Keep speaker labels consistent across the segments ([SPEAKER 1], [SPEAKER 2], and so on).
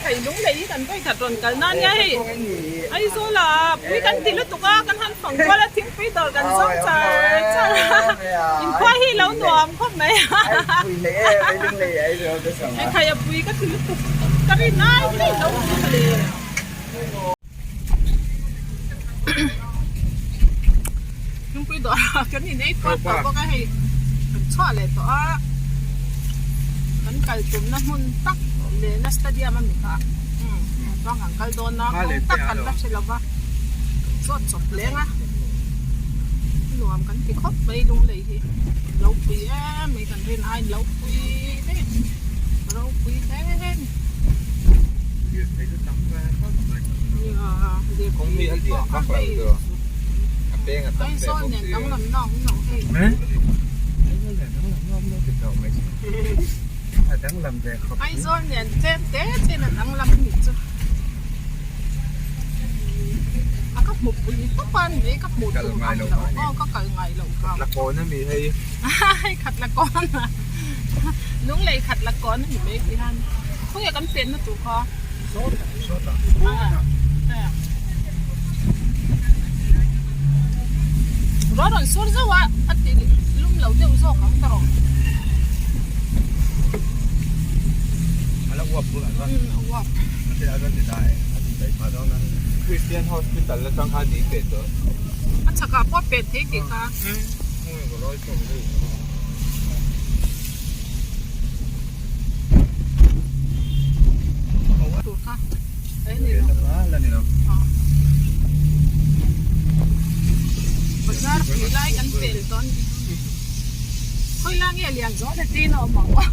[SPEAKER 1] Thei lung lei hi kan vawi khat rawn kal na nia hei Aizawl ah pui kan ti lutuk a kan han fang kual a thingpui dawr kan zawng char char a inkhua hi lo nuam khawp mai a thei a pui ka ti lutuk ka rin ai thei lo pui mawle. Thingpui dawr ah kan in ei puat tawh bawk a hei kan chhuah leh tawh a kan kal tumna hmun tak lehna stadium a mi kha bang an kal dawn a kawng tak kan la hre lo va kan zawt chawp leng a nuam kan ti khawp mai lunglei hi lo pui em mai kan rin aiin lo pui daih ropui hle a ni. Aizawl nen tlem te chen a danglam a nih chu a ka hmu pui tawp a ni mai ka hmuh tum ang lo aw ka kal ngai lo kha hei khat la kawn a lunglei khat la kawn a ni mai ti hian khawnge kan penna tur kha. Ruah rawn sur zauh a, a ti lum lo deuh zawk ang ta rawh.
[SPEAKER 2] A la uap tunah chuan.
[SPEAKER 1] Umm a uap.
[SPEAKER 2] A ti a rawn ti ta e, a ti daih phah dawn a.
[SPEAKER 3] Christian Hospital atang khan ni pet dawn.
[SPEAKER 1] A chhakah pawh pet thei tih kha.
[SPEAKER 3] Umm ka rawi chawm zui. Bazar pui lai kan pel dawn khawi lai nge Lianzuala te in a awm ang aw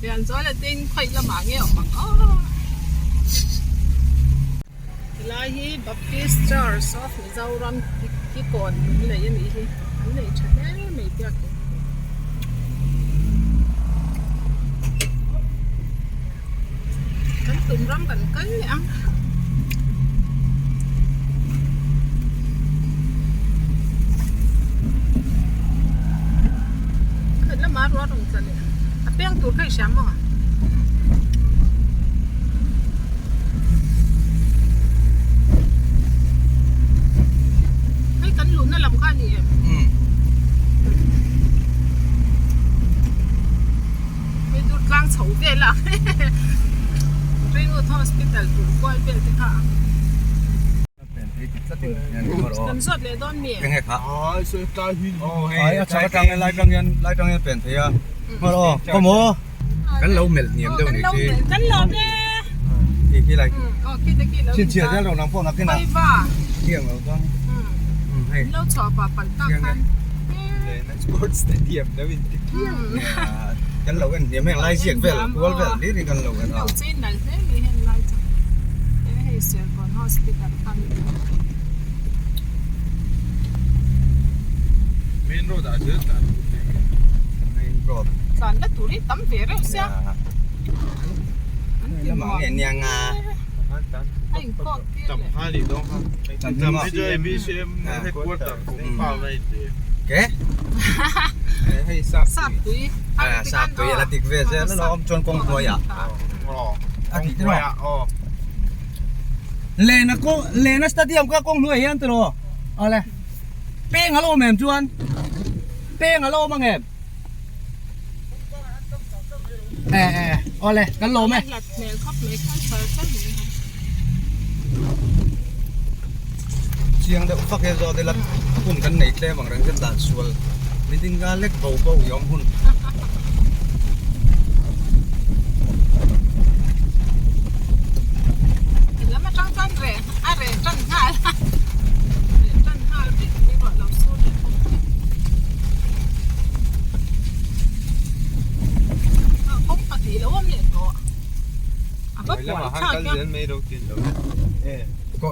[SPEAKER 3] Lianzuala te in khawi lamah nge a awm ang aw Helai hi Baptist Church of Mizoram Kikawn Lunglei a nih hi an nei tha hle mai biakin. Kan tum ram kan kal leh ang. Khat lama ruah rawn tla leh a peng tur kha i hria maw? Hei kan luhna lam kha a ni em? Hei dur tlang chho vel a Ringawt Hospital tur kual vel te kha kan zawt leh dawn mi?
[SPEAKER 2] Kan lo melh hniam deuh ni khi.
[SPEAKER 1] Kan lawm e.
[SPEAKER 2] Khi khi lai.
[SPEAKER 1] Aw khi te khi lo.
[SPEAKER 2] Chhin chhiah zel rawh nang pawh nakin ah. Thiang lo chuan. Hei.
[SPEAKER 1] Lo chhuah pah palh tak khan.
[SPEAKER 3] Sports stadium deuh in ti khiau.
[SPEAKER 2] Kan lo en hniam heng lai ziak vel kual vel hlir hi kan lo en a.
[SPEAKER 1] Lo chin nalh hle mai heng lai chu. Hei Serkawn Hospital khan.
[SPEAKER 3] Main road ah zel tlan tur te hi.
[SPEAKER 2] Main road.
[SPEAKER 1] Tlan na tur hi tam ve reuh sia. An ti nuam.
[SPEAKER 2] Lamah nge nia nga.
[SPEAKER 1] A inkhawk tir leh.
[SPEAKER 3] Champhai nih dawn kha. Champhai BCM headquarter compound a inti.
[SPEAKER 2] Ke?
[SPEAKER 3] Hei sap
[SPEAKER 1] tui.
[SPEAKER 2] Sap tui a la dik ve zel alawm chuan kawng hnuaiah.
[SPEAKER 3] A ti hnuaiah aw.
[SPEAKER 2] Lena kawng Lena stadium kha kawng hnuai hian tiraw awle peng a lo awm em chuan peng a lo awm ang em e e awle kan lawm e. Chiang deuh fak e zawt ila hun kan nei tlem ang reng chuan dan sual min tinga lek bo bo i awm hun.
[SPEAKER 1] Lam atang chuan reh a reh tan nghal a reh tan nghal vek mai ruah lo sur leh bawk nen ah kawng pahnih lo awm leh tawh a va buai thlak a.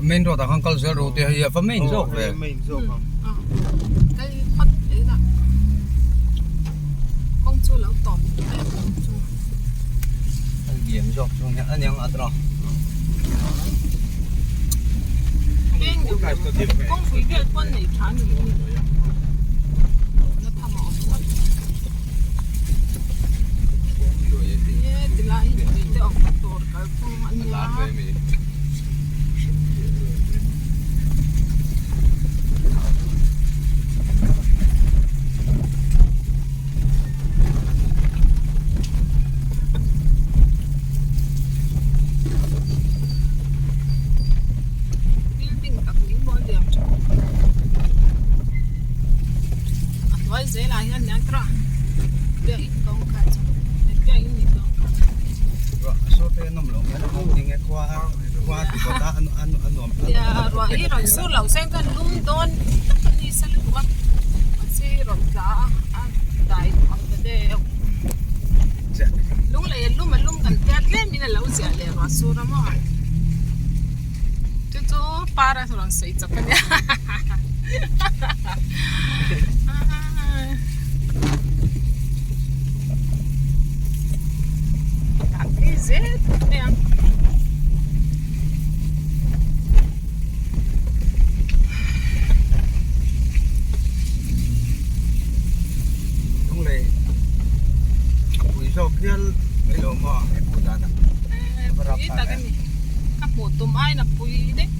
[SPEAKER 2] Main road ah khan kal zel ro te hei a va main zawk ve.
[SPEAKER 1] Kal phawt mai la kawng chu lo tawp mai ang kawng chu.
[SPEAKER 2] A lian zawk chu nia a niang a tawng.
[SPEAKER 1] Peng deuh kawngpui vel pawn nei tha ni hi. Na tham a awm tlat. Helai hi mipui te awmna tur kalphung a nia. Building tak mai maw a liam tha a hnuai zelah hian nian tawh a biakin kawngka chu biakin ni kawngka ruah hi rawn sur loh seng chuan lum dawn tak a ni sa lutuk a mahse rawn tla a a dai ang ta deuh lunglei a lum a lum kan tia tlem in a lo ziah leh ruah sur a maw chu chu par a rawn sawi chak a nia Dan phei zel mai ang.
[SPEAKER 2] Lunglei a pui zawk hial mai lo maw a hmuh dan ah.
[SPEAKER 1] Pui tak a ni. Ka hmuh tum aiin a pui daih.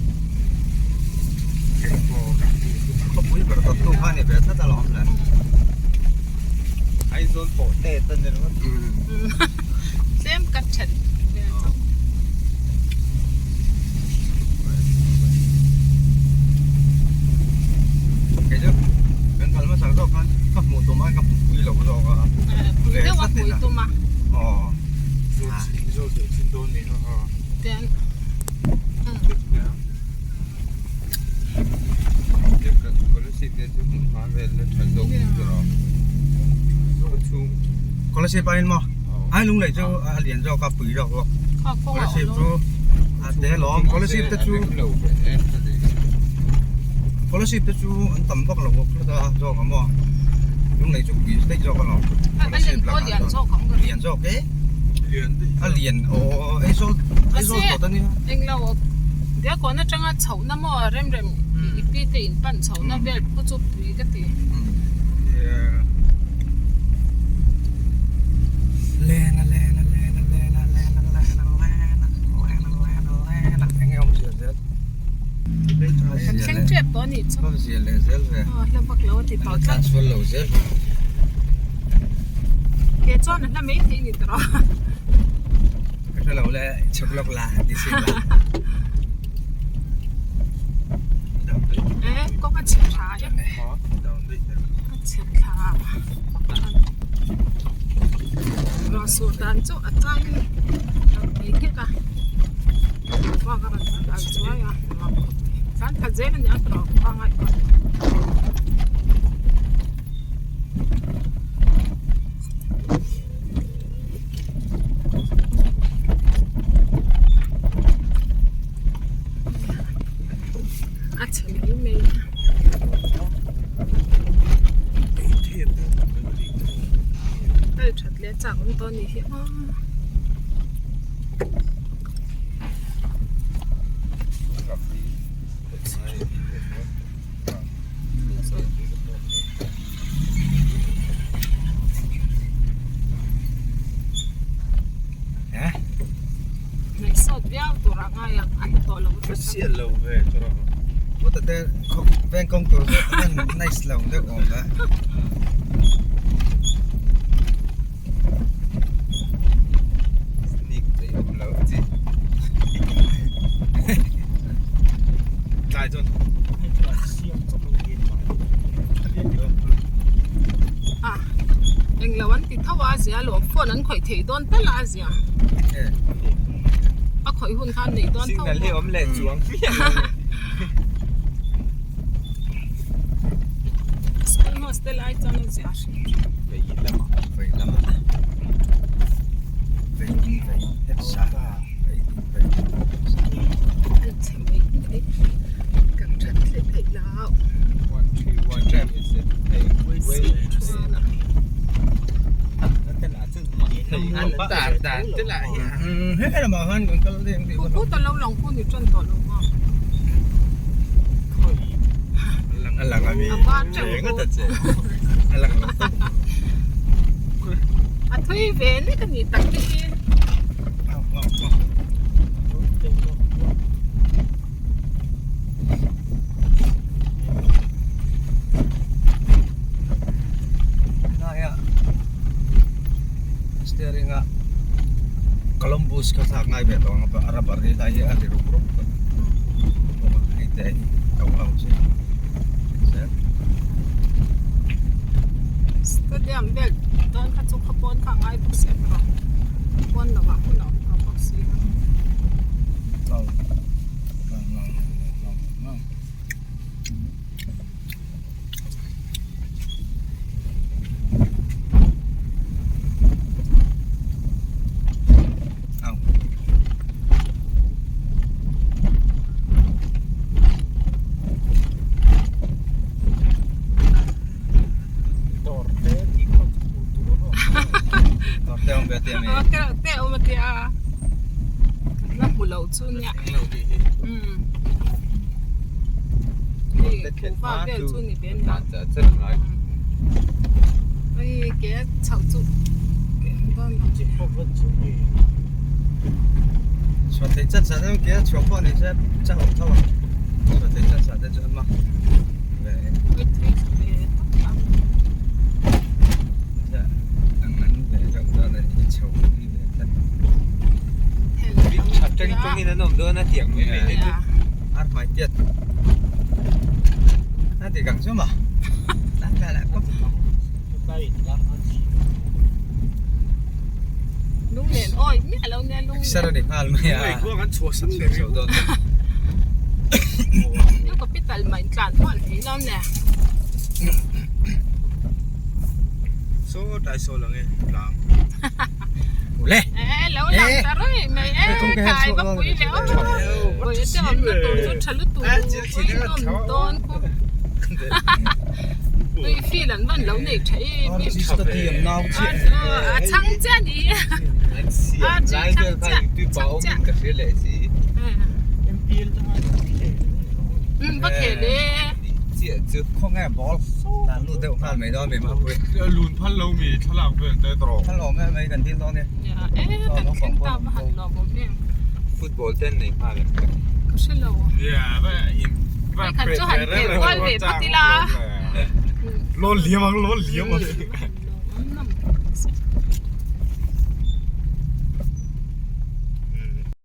[SPEAKER 2] Khawpui ber tawp tu kha a ni ve tlat alawm le.
[SPEAKER 4] Aizawl pawh tet a ni ringawt.
[SPEAKER 1] Tlem ka then vel chauh.
[SPEAKER 2] Kei chu kan kal hmasa zawk khan ka hmuh tum a ka hmu pui lo zawk a.
[SPEAKER 1] Pui deuh a pui tum a.
[SPEAKER 2] Aw.
[SPEAKER 1] Ten.
[SPEAKER 2] Kolasib aiin maw ai lunglei chu a lian zawk a pui zawk bawk Kolasib chu a te lawm Kolasib te chu Kolasib te chu an tam vak lo bawk tlat a zawk a maw lunglei chu pui daih zawk alawm
[SPEAKER 1] Kolasib
[SPEAKER 2] lakah lian zawk e a lian aw Aizawl Aizawl tawt a nia
[SPEAKER 1] englo Diakawna atanga chhohna maw rem rem i pi te in pan chhohna vel pawh chu pui ka ti.
[SPEAKER 2] Lena lena lena lena lena lena lena lena lena lena enge awm zia zel
[SPEAKER 1] Kan thleng tep tawh a nih chu.
[SPEAKER 2] Zia leh zel ve.
[SPEAKER 1] Aw hla vak lo a ti tawh tlat.
[SPEAKER 2] Transfer lo zel.
[SPEAKER 1] Ke chuan a hla mai thei ni tawh.
[SPEAKER 2] Ka hre lo le chhuk lawk la ti si la.
[SPEAKER 1] Eh kawng a chhe tha e. A chhe tha. Ruah sur dan chu a chang thei nghek a. Khua ka rawn kal chuai a nuam khawp mai. Chuan khat zel a nia tawh khua ngaihtuah. A chhe mai mai a. Kal that leh chak awm tawh a nih hi aw. Ngaihsawt viau tur a ngai ang a hla tawh lo
[SPEAKER 2] Veng kawng tur chu a nice lo deuh awm a.
[SPEAKER 1] Englo an ti tho a zia lawm phone an khawih thei dawn tal a zia a khawih hun khan nei dawn tho
[SPEAKER 4] Signal hi awm leh chuang
[SPEAKER 1] School hostel ai chuan a zia hrim hrim.
[SPEAKER 2] Vei lamah vei lamah vei in vei het sa vei in vei
[SPEAKER 1] An chhe mai mai kan that hle theih lo.
[SPEAKER 2] He lamah khan kan kal deng tih
[SPEAKER 1] Khu ta lo lang khu ni tan tawh lo maw.
[SPEAKER 2] A lang a mi.
[SPEAKER 1] A var teuh khu.
[SPEAKER 2] A lang lo tawp.
[SPEAKER 1] A thui ve nek a ni tak te hi.
[SPEAKER 2] Steering a Columbus kha thlak ngai ve tawh ang a rubber hi lai hi a ri rup rup tawh bawk a hei te hi to lo chu zel.
[SPEAKER 1] Stadium vel dawn kha chu khawpawn kha a ngai bawk si a tawh pawn lovah hun a awm tawh bawk si a.
[SPEAKER 2] Lo lo lo lo lo. Chhuah thei chat chat em ke chhuah pawh ni se chak awm tho ang chhuah thei chat chat te chu an ma ve ang an ve deuh dawn a ni chho ni ve tlat ar hmai tiat a ti kang chu ma Exer a ni nghal mai a chho dawn Ule. Khawnge ball dan lut deuh nghal mai dawn mai mapui.
[SPEAKER 5] Lun phal lo mi thlalak vel te tawh.
[SPEAKER 2] Thal awm em mai kan dil dawn e.
[SPEAKER 4] Football ten nei nghal em.
[SPEAKER 5] Lon liam ang lon liam ang.